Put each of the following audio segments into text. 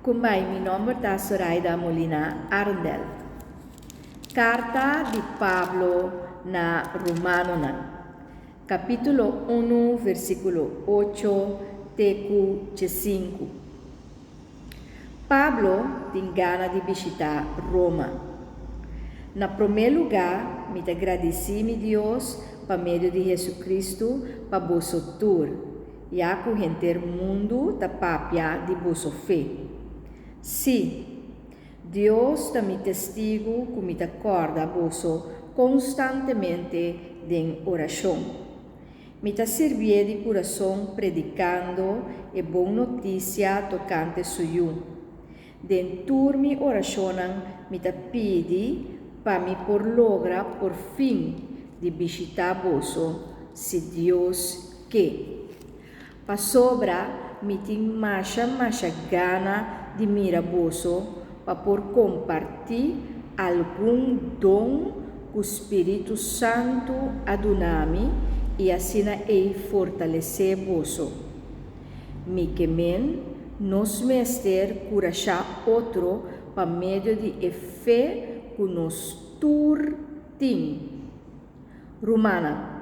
Kumbai, mi nòmber ta Soraida Molina Arendel. Karta di Pablo na Romanonan, kapítulo unu, versíkulo ocho te ku diesinku. Pablo tin gana di bishitá Roma. Na promé lugá, mi ta gradisí mi Dios pa medio di Hesukristu pa boso tur, ya ku henter mundu ta papia di boso fe. Sí, Dios ta mi testigu ku mi ta kòrda boso konstantemente den orashon. Mi ta sirbié di kurason predikando e bon notisia tokante su Yu. Den tur mi orashonnan mi ta pidi pa mi por logra por fin di bishitá boso, si Dios ke. Pasobra mi tin masha masha gana di mira boso pa por kompartí algun don ku Spiritu Santu a duna mi i asina ei fortalesé boso. Mi ke men, nos mester kurashá otro pa medio di e fe ku nos tur tin. Rumannan,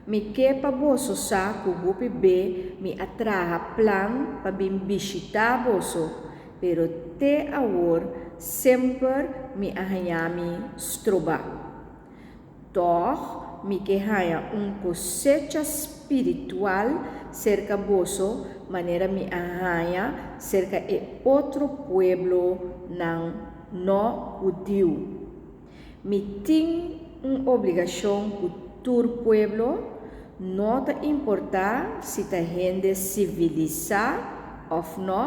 Mi ke pa boso sa ku hopi be mi a traha plan pa bin bishitá boso, pero te awor semper mi a haña mi strobá. Tòg mi ke haña un kosecha spiritual serka boso manera mi a haña serka e otro pueblonan no hudiu. Mi tin un obligashon ku tur pueblo, no ta importá si ta hende sivilisá òf nò,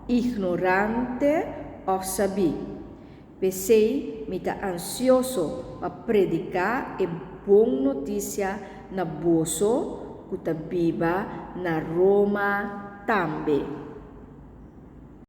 ignorante òf sabí. P'esei mi ta ansioso pa prediká e bon notisia na boso ku ta biba na Roma tambe.